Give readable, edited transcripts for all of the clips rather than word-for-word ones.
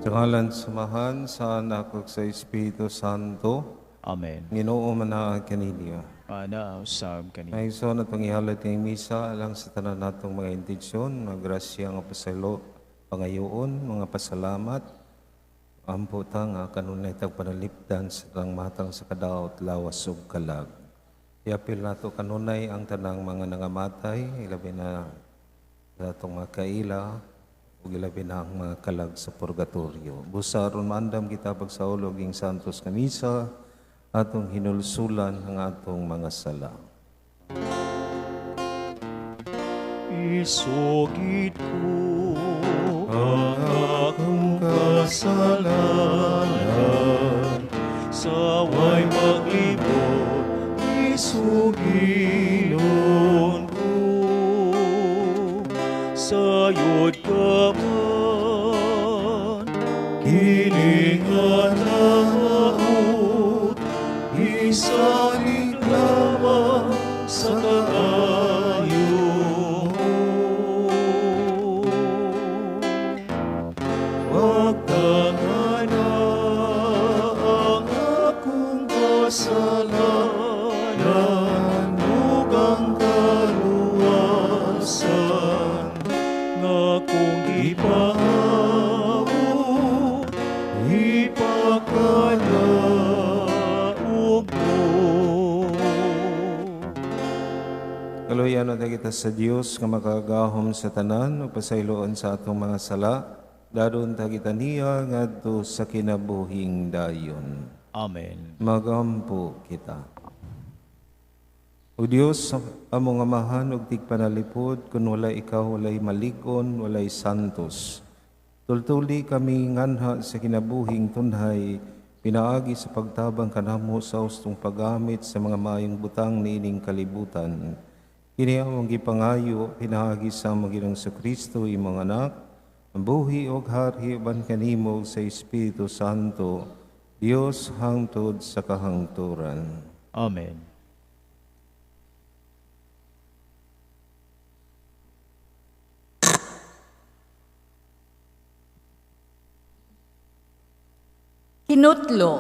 Sa ngalan sa Amahan, sa Anak ug sa Espiritu Santo. Amen. Ginoo manaag kaninyo. Ana usab kani. Mga igsoon, atong ihalad ning misa alang sa tanan natong mga intensyon, mga grasya nga pasaylo, pangayoon, mga pasalamat. Ampo ta nga kanunay tag panalipdan sa tanang matang sa kadaot, lawas ug kalag. Iapil nato kanunay ang tanang mga nangamatay, ilabi na sa atong mga kaila, ug ilabi na ang mga kalag sa purgatorio. Busa aron maandam kita pagsaulog ing santos nga misa, atong hinulsulan ang atong mga sala. Isugid ko ang akong kasalanan, sa way maglibot, isugilon ko. Sayod ka man, kini nga taot, isalig lamang sa kaayo mo. Wagtangana ang akong kasalanan ug ang kaluwasan nga akong gipaabot, ipakalaog mo. Kaluoyan na kita sa Dios nga makagahom sa tanan ug pasayloon sa atong mga sala, dadon ta kita niya ngadto sa kinabuhing dayon. Amen. Magampo kita. O Dios, among Amahan ug tigpanalipod, kun wala ikaw walay malig-on, walay santos. Tultuli kami nganha sa kinabuhing tunhay, pinaagi sa pagtabang kanamo sa ustong paggamit sa mga maayong butang niining kalibutan. Kini among gipangayo pinaagi sa among Ginoong Kristo, imong anak, ang buhi og hari uban kanimo sa Espiritu Santo, Dios hangtod sa kahangturan. Amen. Kinutlo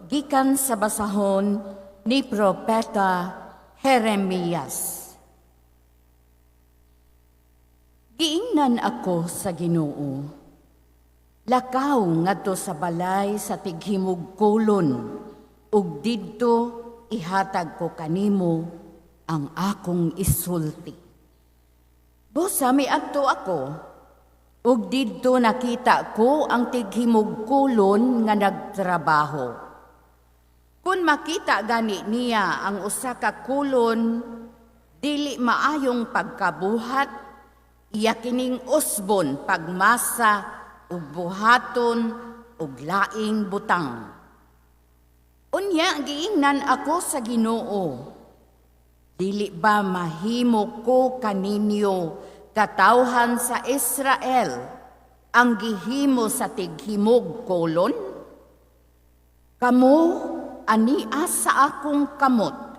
gikan sa basahon ni Propeta Jeremias. Giingnan ako sa Ginoo. Lakaw ngadto sa balay sa tighimog kolon, ug didto ihatag ko kanimo ang akong isulti. Busa miadto ako, ug didto nakita ko ang tighimog kolon nga nagtrabaho. Kun makita gani niya ang usa ka kolon dili maayong pagkabuhat, iya kining usbon pagmasa ug buhaton og laing butang. Unya giingnan ako sa Ginoo, dili ba mahimo ko kaninyo katawhan sa Israel ang gihimo sa tighimog kolon? Kamo ania sa akong kamot,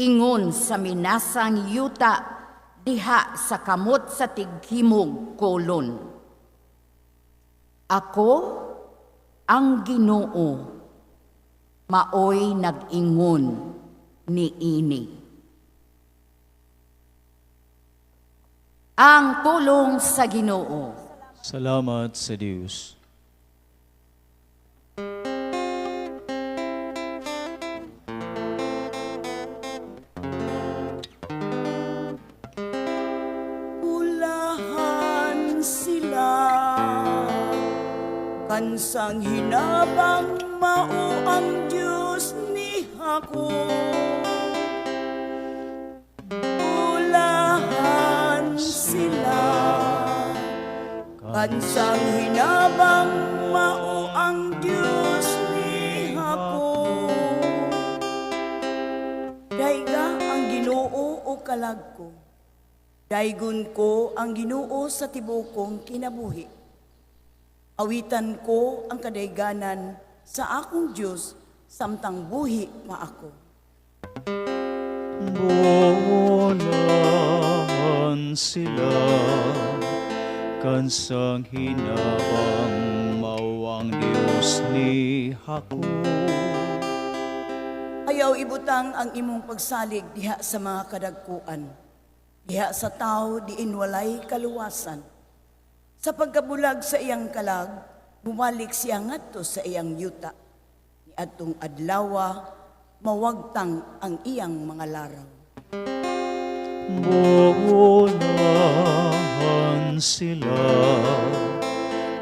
ingon sa minasang yuta diha sa kamot sa tighimog kolon. Ako ang Ginoo, maoy nag-ingon niini. Ang pulong sa Ginoo. Salamat sa Dios. Ulahan sila kansang hinabang mao ang Dios ni Jacob. Ulahan sila kansang hinabang mao ang Dios ni Jacob. Dayga ang Ginoo o kalag ko. Daygon ko ang Ginoo sa tibuok kong kinabuhi. Awitan ko ang kadayganan sa akong Dios samtang buhi pa ako. Bolahan sila kansang hinabang mao Jacob. Ayaw ibutang ang imong pagsalig diha sa mga kadagkuan, diha sa tao diin walay kaluwasan. Sa pagkabulag sa iyang kalag, bumalik siya ngadto sa iyang yuta. Niadtong adlawa, mawagtang ang iyang mga laraw. Bolahan sila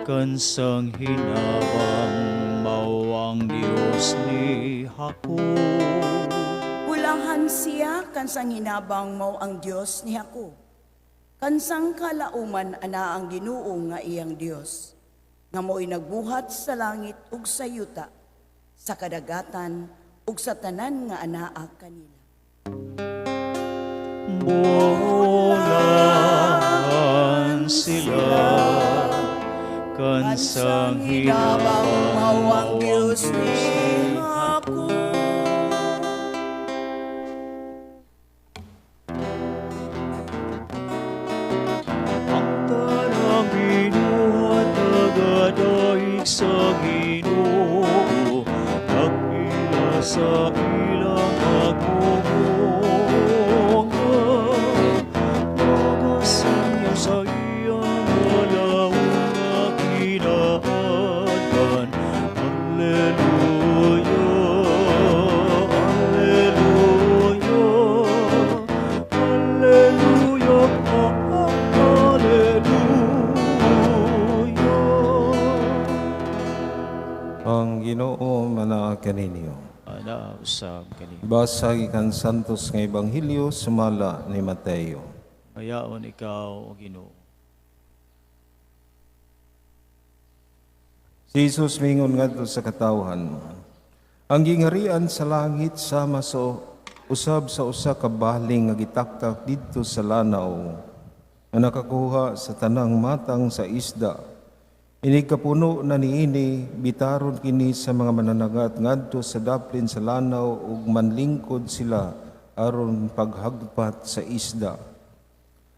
kansang hinabang mao ang Dios ni Jacob. Bulahan siya kansang hinabang mao ang Dios ni Jacob. Kansang kalauman ana ang Ginoo nga iyang Dios, nga mao'y nagbuhat sa langit ug sa yuta, sa kadagatan ug sa tanan nga anaa kanila. Bolahan sila kansang hinabang mao ang Dios ni Jacob. Ang tanang binuhat nagadaig sa Ginoo, nagpila sa ilang pagmumunga. Nagasinyaw sa iyang balaod nga kinaadlan. Alleluia, Alleluia, Alleluia, Alleluia. Ang Ginoo manaa kaninyo. Ana usab kani. Basa gikan Santos nga Ebanghelyo sumala ni Mateo. Mayaon ikaw, o Ginoo. Si Jesus mingon ngadto sa katawhan: Ang gingharian sa langit sama sa usab sa usa ka baling nga gitaktak didto sa lanaw, nga nakakuha sa tanang matang sa isda. Inig kapuno na niini, bitaron kini sa mga mananagat ngadto sa daplin sa lanaw ug manlingkod sila aron paghagpat sa isda.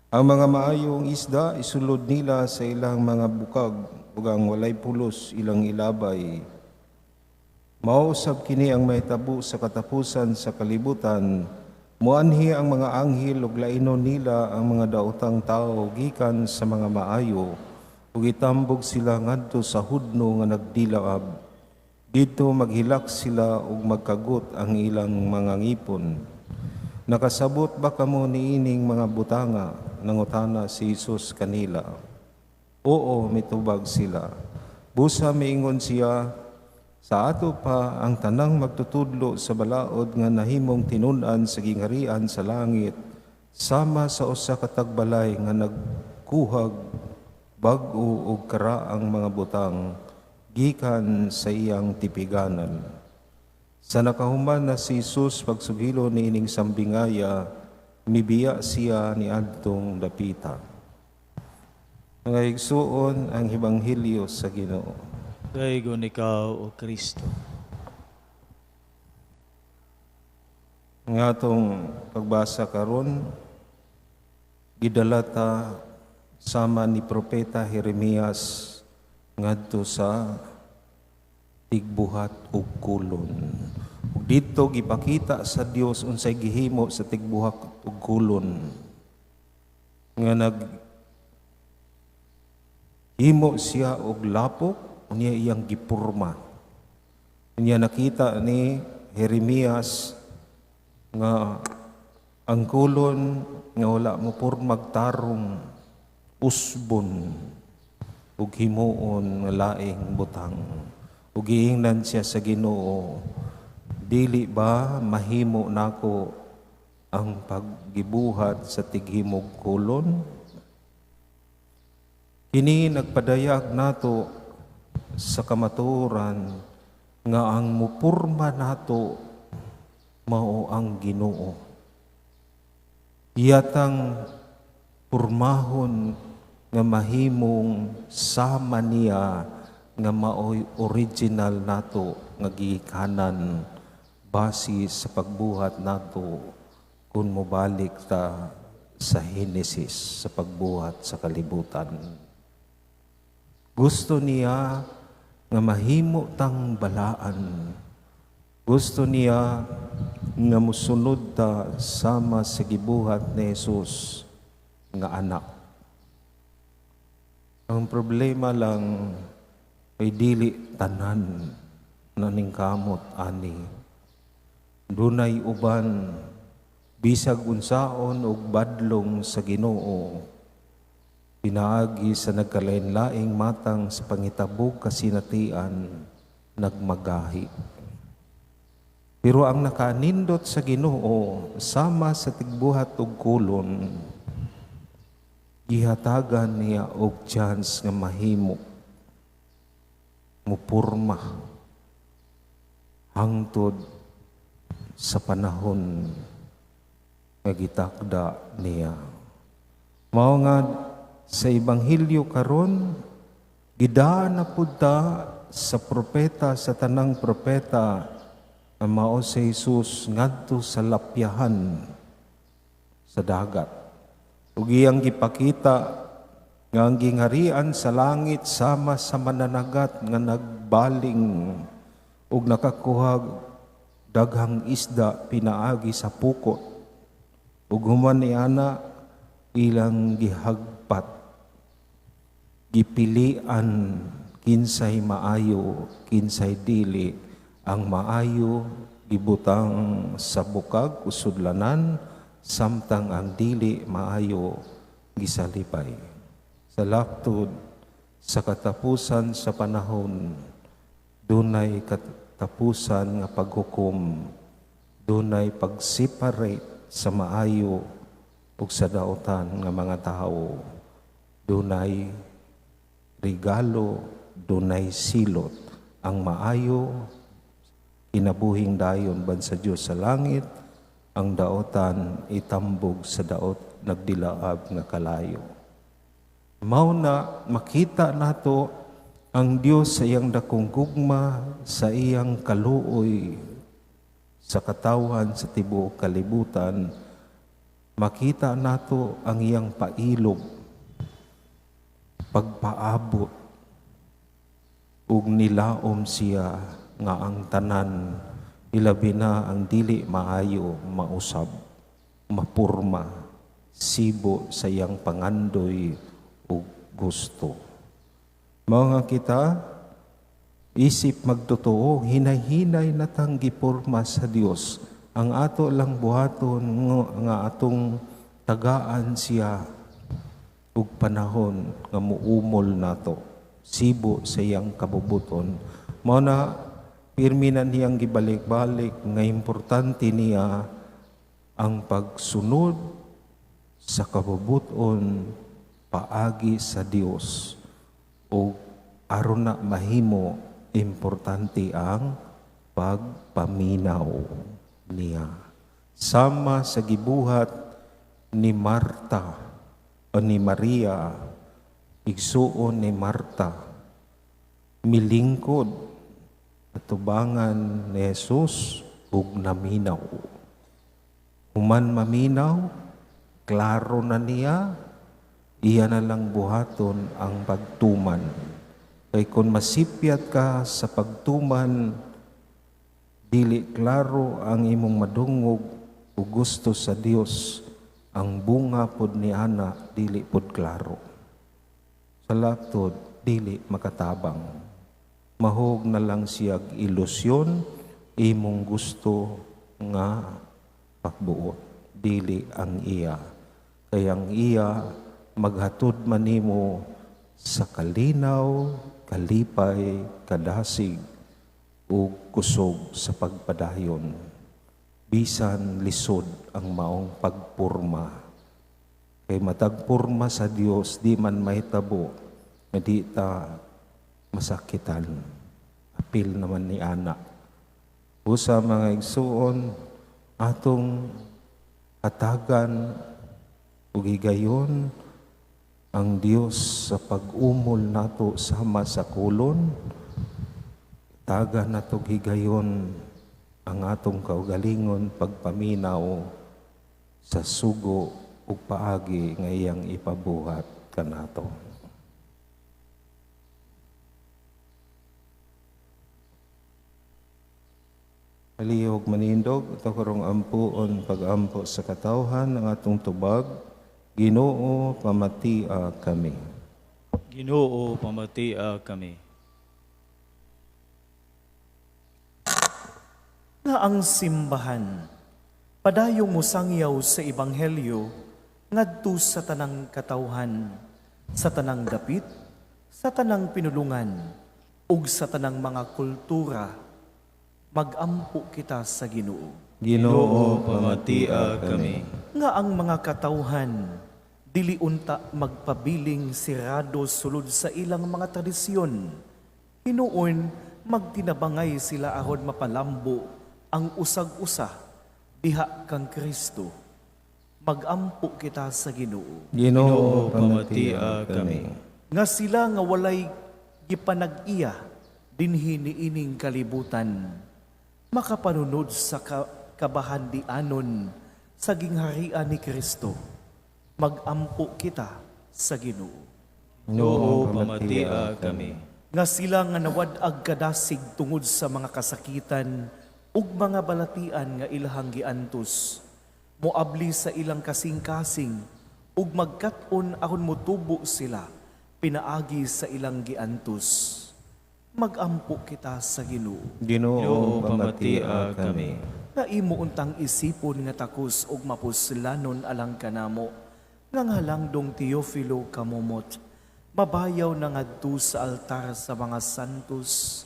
Ang mga maayong isda isulod nila sa ilang mga bukag ug ang walay pulos ilang ilabay. Mao usab kini ang mahitabo sa katapusan sa kalibutan. Muanhi ang mga anghel ug lainon nila ang mga daotang tawo gikan sa mga maayo ug itambog sila ngadto sa hudno nga nagdilaab. Didto maghilak sila ug magkagot ang ilang mga ngipon. Nakasabot ba kamo niining mga butanga? Nangutana si Jesus kanila. Oo, mitubag sila. Busa miingon siya, sa ato pa ang tanang magtutudlo sa balaod nga nahimong tinun-an sa gingharian sa langit, sama sa usa ka tagbalay nga nagkuhag bag-o og karaang mga butang gikan sa iyang tipiganan. Sa nakahuman na si Jesus pagsugilo niining sambingaya, mibiya siya ni adtong dapita. Mga igsuon, ang Ebanghelyo sa Ginoo. Daygon ikaw, o Kristo. Nga atong pagbasa karon, gidala ta sama ni Propeta Jeremias ngadto sa tigbuhat og kulon. Ug didto gipakita sa Dios unsay gihimo sa tigbuhat og kulon nga nag himo siya og lapok unya iyang gipurma. Unya nakita ni Jeremias nga ang kulon nga wala mo purmag tarong, usbon ug himuon nga laing butang. Ug giingnan siya sa Ginoo, dili ba mahimo nako ang paggibuhat sa tighimog kulon? Kini nagpadayag nato sa kamatuoran nga ang mupurma nato mao ang Ginoo. Iyatang purmahon nga mahimong sama niya nga maoy original nato nga gikanan base sa pagbuhat nato kung mobalik ta sa Henesis sa pagbuhat sa kalibutan. Gusto niya nga mahimo tang balaan. Gusto niya nga musunod ta sama sa gibuhat ni Jesus nga anak. Ang problema lang ay dili tanan naningkamot ani. Dunay uban bisag unsaon og badlong sa Ginoo, pinaagi sa nagkalain-laing matang sa pangitabog kasinatian, nagmagahi. Pero ang nakanindot sa Ginoo sama sa tigbuhat og kolon, gihatagan niya og chance nga mahimo, mupurma hangtod sa panahon nga gitakda niya. Mao nga sa Ebanghelyo karon, gidaan na pud ta sa propeta sa tanang propeta nga mao si Jesus ngadto sa lapyahan sa dagat. Ug iyang gipakita nga ang gingharian sa langit sama sa mananagat nga nagbaling ug nakakuha daghang isda pinaagi sa pukot. Ug human ni ana, ilang gihagpat, gipilian kinsay maayo, kinsay dili. Ang maayo gibutang sa bukag usudlanan, samtang ang dili maayo gisalipay. Sa laktod, sa katapusan sa panahon, dunay katapusan nga paghukom, dunay pag-separate sa maayo ug sa daotan nga mga tawo, dunay regalo, dunay silot. Ang maayo kinabuhing dayon ban sa Dios sa langit, ang daotan itambog sa daot nagdilaab nga kalayo. Mao na makita nato ang Dios sa iyang dakong gugma, sa iyang kaluoy sa katawhan sa tibuok kalibutan. Makita nato ang iyang pailob, pagpaabot, ug nilaom siya nga ang tanan, ilabi na ang dili maayo, mausab, mapurma, sibo sa iyang pangandoy ug gusto. Mao nga kita isip magtotoo, hinay-hinay na tang gipurma sa Dios. Ang ato lang buhaton nga atong tagaan siya ug panahon nga muumol nato sibo sa iyang kabubuton. Mao na pirmi na niyang gibalik-balik nga importante niya ang pagsunod sa kabubuton paagi sa Dios, o aron na mahimo, importante ang pagpaminaw niya. Sama sa gibuhat ni Marta o ni Maria, igsuon ni Marta, milingkod atubangan ni Jesus ug naminaw. Human maminaw, klaro na niya, iya na lang buhaton ang pagtuman. Kay kung masipyat ka sa pagtuman, dili klaro ang imong madungog o gusto sa Dios, ang bunga pod ni ana dili pod klaro. Sa laktod, dili makatabang. Mahog na lang siyag ilusyon, imong gusto nga pagbuot, dili ang iya. Kay ang iya maghatod manimo sa kalinaw, kalipay, kadasig ug kusog sa pagpadayon. Bisan lisod ang maong pagpurma. Kay matag purma sa Dios di man mahitabo nga di ta masakitan. Apil naman ni ana. Usa, mga igsuon, atong hatagan ug higayon ang Dios sa pag-umol nato sama sa kolon. Taga nato higayon ang atong kaugalingon pagpaminaw sa sugo ug paagi nga iyang ipabuhat kanato. Palihog manindog, ato karong ampuon pagampo sa katawhan ang atong tubag. Ginoo, pamatia kami. Ginoo, pamatia kami. Nga ang simbahan padayong mosangyaw sa ebanghelyo ngadto sa tanang katawhan, sa tanang dapit, sa tanang pinulungan, ug sa tanang mga kultura. Magampo kita sa Ginoo. Ginoo, pamatia kami. Nga ang mga katawhan dili unta magpabiling sirado sulod sa ilang mga tradisyon. Hinuon magtinabangay sila aron mapalambo ang usag-usa diha kang Kristo. Magampo kita sa Ginoo. Ginoo, pamatia kami. Nga sila nga walay gipanag-iya dinhi niining kalibutan, makapanunod sa kabahandianon sa gingharian ni Kristo. Magampo kita sa Ginoo. Ginoo, pamatia kami. Nga sila nga nawad-ag kadasig tungod sa mga kasakitan ug mga balatian nga ilahang giantos, moabli sa ilang kasing-kasing ug magkat-on aron motubo sila pinaagi sa ilang giantos. Magampo kita sa Ginoo. Ginoo, pamatia kami. Nga imo untang isipon nga takos ug mapuslanon alang kanamo, nga halangdong Teofilo kamumot, mabayaw na ngadto sa altar sa mga santos.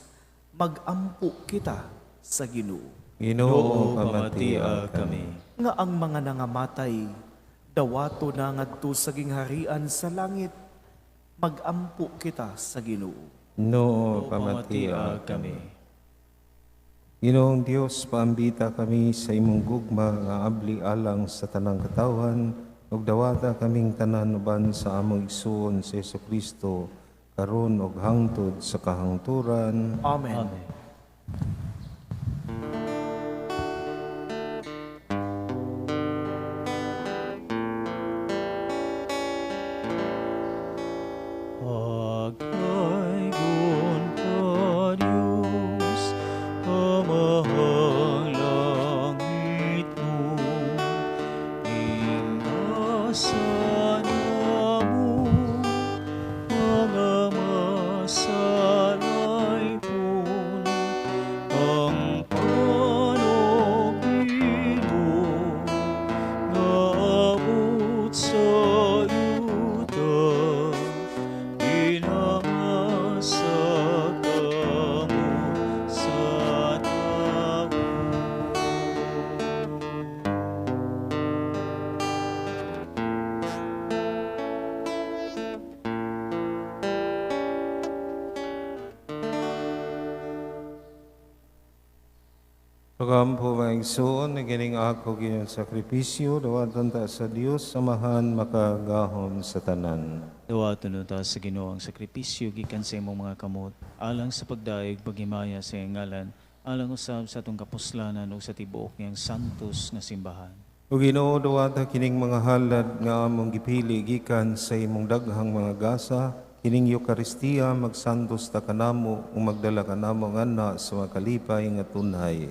Magampo kita sa Ginoo. Ginoo, pamatia kami. Nga ang mga nangamatay, dawato na ngadto sa gingharian sa langit. Magampo kita sa Ginoo. Ginoo, pamatia kami. Ginoong Dios, paambita kami sa imong gugma nga abli alang sa tanang katawhan ug dawata kaming tanan uban sa among igsuon sa Jesucristo karon ug hangtod sa kahangturan. Amen. Amen. Pagdaygon ka, Diyos, Amahang langit mo, Ingasa namo, mga masalaypon, ang panugbi mo, nga abot sa yuta, ginamasa kamo sa tao. Pagampo mga igsuon, nga kining ako ginyong sakripisyo, dawatan ta sa Dios, Amahan makagahom sa tanan. Dawaton ta sa Ginoo ang sakripisyo gikan sa imong mga kamot, alang sa pagdayeg paghimaya sa iyang ngalan, alang usab sa atong kapuslanan ug sa tibuok niyang santos nga simbahan. O Ginoo, dawata kining mga halad nga among gipili gikan sa imong daghang mga gasa, kining Eukaristiya magsantos ta kanamo ug magdala kanamo nganha sa makalipay nga tunhay.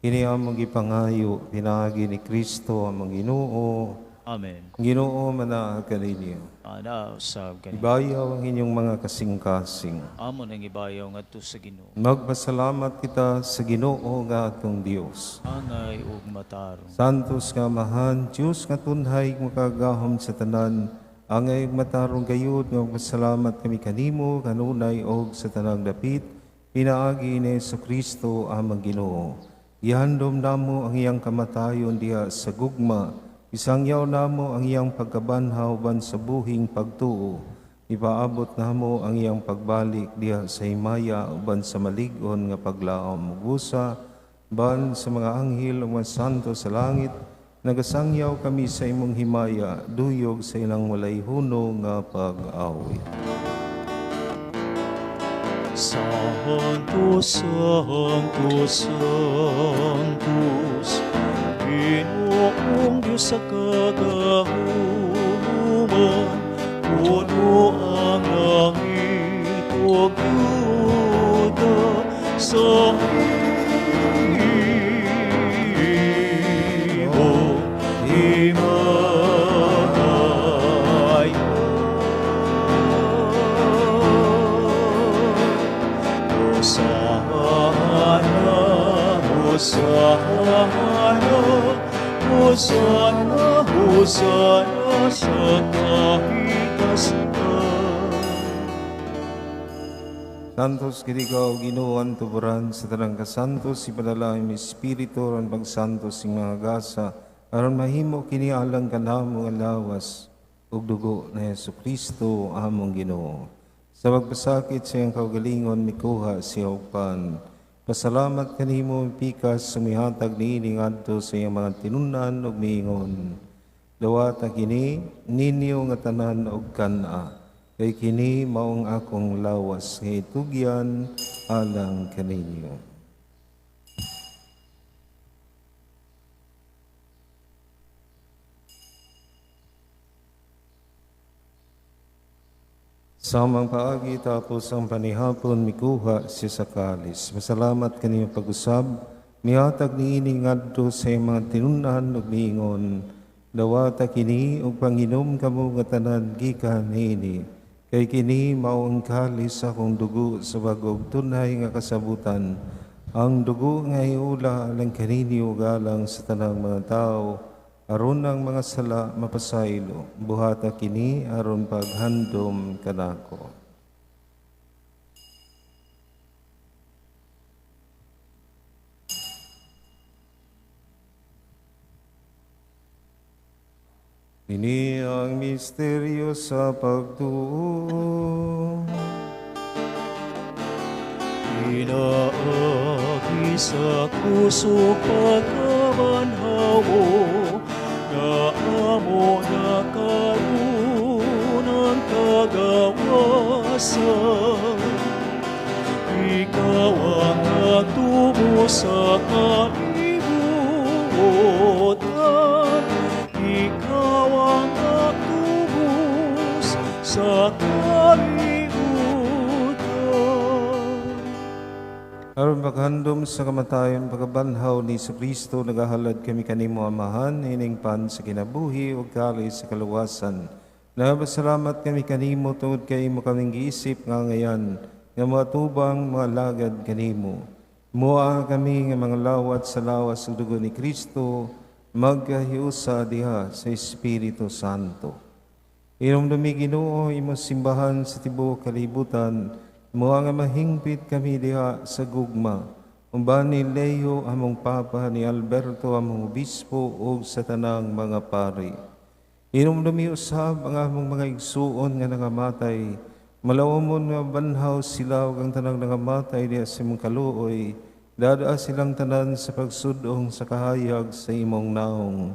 Kini among gipangayo pinaagi ni Kristo among Ginoo. Amen. Ginoo manaa kaninyo. Ana usab kani. Ibayaw ang inyong mga kasing-kasing. Amo nang ibayaw ngadto sa Ginoo. Magpasalamat kita sa Ginoo nga atong Dios. Angay ug matarong. Santos nga Amahan, Diyos nga tunhay makagahom sa tanan, angay ug matarong gayud nga magpasalamat kami kanimo kanunay og sa tanang dapit, pinaagi ni Kristo amang Ginoo. Gihandom namo ang iyang kamatayon diha sa gugma, isangyaw namo ang iyang pagkabanhaw ban sa buhing pagtuo. Ipaabot namo ang iyang pagbalik diha sa himaya uban sa malig-on nga paglaom ug usa ban sa mga anghel ug mga santo sa langit. Nagasangyaw kami sa imong himaya, duyog sa ilang walay huno nga pag-awit. Santo, Santo, Santos, Ginoong Diyos sa kagahuman, puno ang langit ug yuta sa Hosana, Hosana, Hosana, Hosana sa kahitasan. Santos gid ikaw, Ginoo, ang tuburan sa tanang kasantos, ipadala ang Espiritu aron pagsantos sing mga gasa, aron mahimo kini alang kanamo nga lawas ug dugo na Hesus Kristo among Ginoo. Sa pagpasakit sa iyang kaugalingon, mikuha siya og pan. Pasalamat kanimo pikas sumihatag niini ngadto sa iyang mga tinunan ug miingon. Dawata kini ninyo nga tanan og kan-a, kay kini maong akong lawas nga itugyan alang kaninyo. Samang paagi tapos ang panihapon mikuha siya sa kalis. Masalamat kaniyong pag-usab, mihatag niini ngadto sa iyang mga tinunan ug miingon. Dawata kini ug panginom kamo nga tanan gikan niini. Kay kini mao ang kalis sa akong dugo sa bag-ong tunay nga kasabutan. Ang dugo nga iula alang kaninyo ug alang sa tanang mga tawo, aron ang mga sala mapasaylo. Buhata kini aron paghandom kanako. Ini ang misteryo sa pagtuo. Pinaagi sa kusog pagkabanhaw, nga amo na karon ang kagawasan. Ikaw ang nagtubo sa kalibutan, ikaw ang nagtubos sa kalibutan. Aron paghandom sa kamatayon, pagkabanhaw ni Jesucristo, nagahalad kami kanimo Amahan, ining pan sa kinabuhi ug kalis sa kaluwasan. Nagapasalamat kami kanimo tungod kay imo kaming giisip nga ngayan, nga mga tubang mga lagad kanimo. Mua kami nga mga lawat sa lawas ug dugo ni Kristo, magkahiusa diha sa Espiritu Santo. Inumdumi Ginoo imong simbahan sa tibuok kalibutan, mua nga mahingpit kami diha sa gugma. Uban ni Leo among Papa, ni Alberto among Obispo ug sa tanang mga pari. Inumdumi usab ang among mga igsuon nga nangamatay, malawomon nga banhaw sila ug ang tanang nangamatay diha sa imong kaluoy. Dadaa silang tanan sa pagsudong sa kahayag sa imong naong.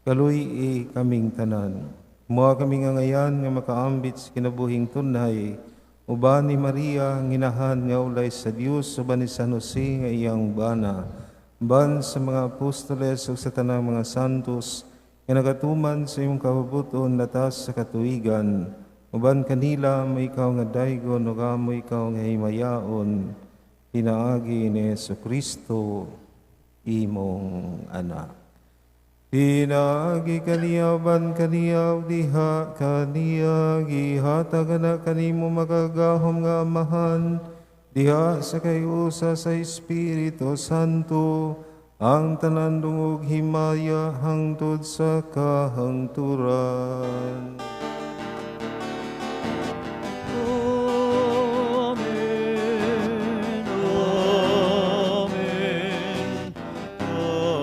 Kaluy-i kaming tanan. Mua kami nga ngayan nga makaambit sa kinabuhing tunay, uban ni Maria ang inahan nga ulay sa Dios, uban ni San Jose nga iyang bana, uban sa mga apostoles ug sa tanang mga santos nga nagatuman sa imong kabubuton latas sa katuigan, uban kanila mo ikaw nga daygon ug amo ikaw nga himayaon, pinaagi ni Jesucristo imong anak. Pinaagi kaniya uban kaniya diha kaniya gihatag na kanimo makagahom nga Amahan diha sa kayusa sa Espiritu Santo ang tanan dungog himaya hangtod sa kahangturan. Amen. Amen. Amen.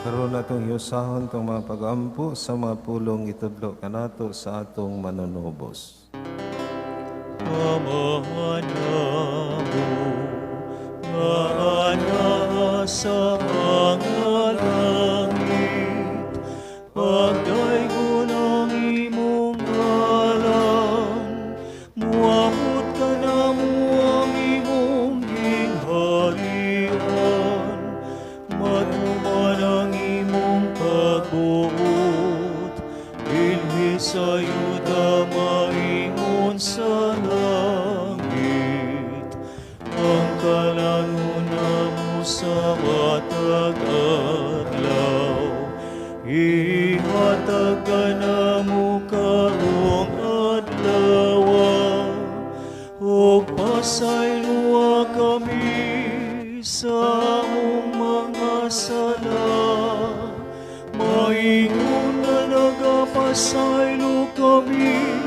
Karon atong hiusahon tong mga pag-ampo sa mga pulong itudlo kanato sa atong manunubos. Amahan namo nga nasa mga langit, pagdaygon ang imong ngalan, muabot kanamo ang imong gingharian, matuman ang imong pagbuot, dinhi sa yuta maingon sa langit. Ang kalangon namo sa matag adlaw, ihatag kanamo karong Pasayloa kami sa among mga sala, maingon nga nagapasaylo kami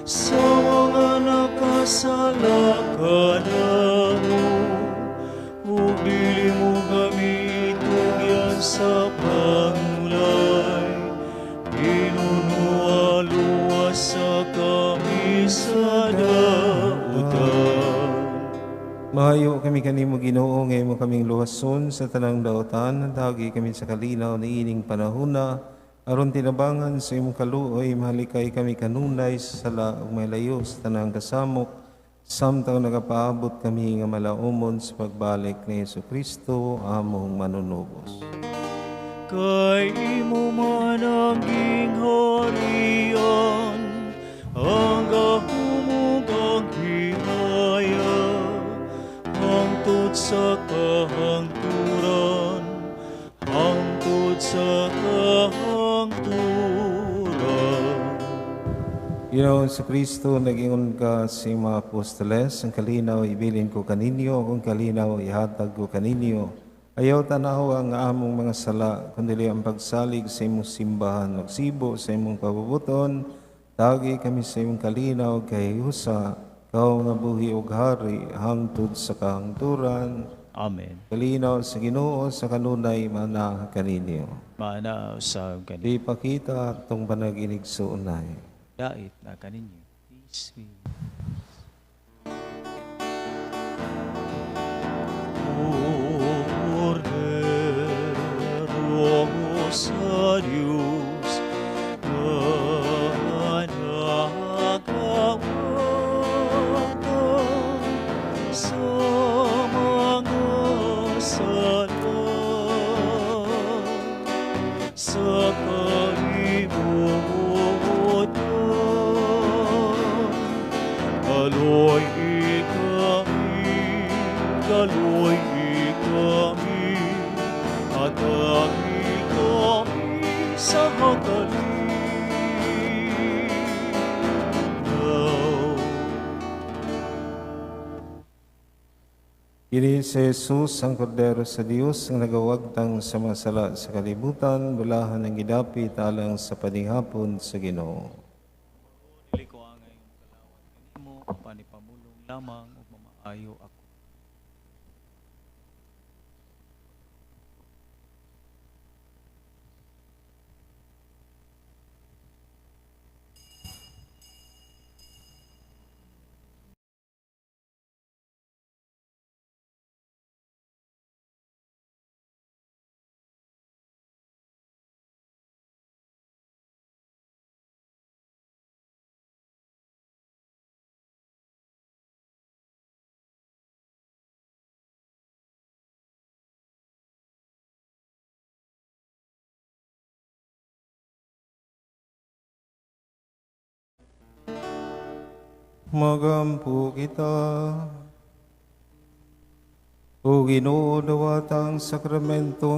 sa mga nakasala kanamo. Ug dili mo kami itugyan sa pangulay, hinunoa luwasa kami sa dautan. Mahayo kami kanimo, Ginoo, nga imo kaming luwason sa tanang dautan, tagi kami sa kalinaw niining panahona, aron tinabangan sa imong kaluoy mahalikay kami kanunay sa sala ug malayo sa tanang kasamok, samtang nagapaabot kami nga malaumon sa pagbalik ni Hesus Kristo among manunubos. Kay imo man ang gingharian, ang gahom ug ang himaya, hangtod sa kahangturan, hangtod sa kahangturan. Ginoong Kristo, nag-ingon ka sa imong mga apostoles, "Ang kalinaw ibilin ko kaninyo, akong kalinaw ihatag ko kaninyo. Ayaw tanaw ang among mga sala, kundi ang pagsalig sa imong simbahan, magsibo sa imong pabubuton, tagi kami sa imong kalinaw kay husa, ikaw nga buhi ug hari, hangtod sa kahangturan." Amen. Kalinaw sa Ginoo sa kanunay mana kaninyo. Maana usab kaninyo. Di pakita atong panag-inigsuonay. Dait na kaninyo. Peace be. Kordero sa Diyos, nga nagawagtang sa mga sala sa kalibutan. Kaloy-i kami, kaloy-i kami, hatagi kami sa kalinaw. Kini si Jesus ang Kordero sa Dios ang nagawagtang sa mga sala sa kalibutan, bulahan ang gidapit alang sa panihapon sa Ginoo. Dili ko angay mokalawat kanimo, apan ipamulong lamang ug mamaayo ako. Magampo kita. O Ginoo, dawata ang sakramento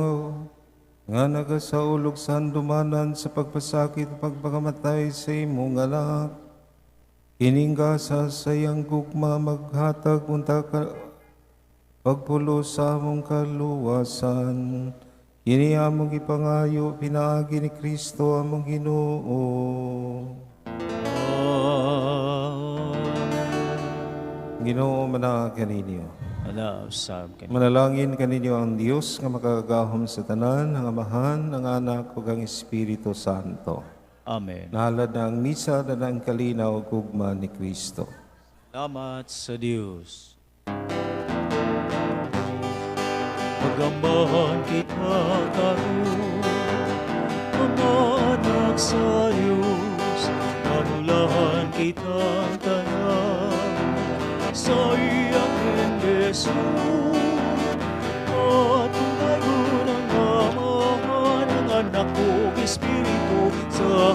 nga nagasaulog sa handumanan sa pagpasakit ug pagpakamatay sa imong anak. Kining gasa sa iyang gugma maghatag unta ka pagpulos sa among kaluwasan. Kini among gipangayo pinaagi ni Kristo among Ginoo. Ginoo mana kaninyo. Ala usab kaninyo. Manalangin kaninyo ang Dios nga makagagahom sa tanan, ang Amahan, ang Anak ug ang Espiritu Santo. Amen. Nahalad na ang misa na ang kalinaw ug gugma ni Kristo. Salamat sa Dios. Pagambahan kita karon, mga anak sa Dios, kanulahan kitang tanan sa iyang bendisyon. Atong dayon ang Amahan, ang Anak ug Espiritu sa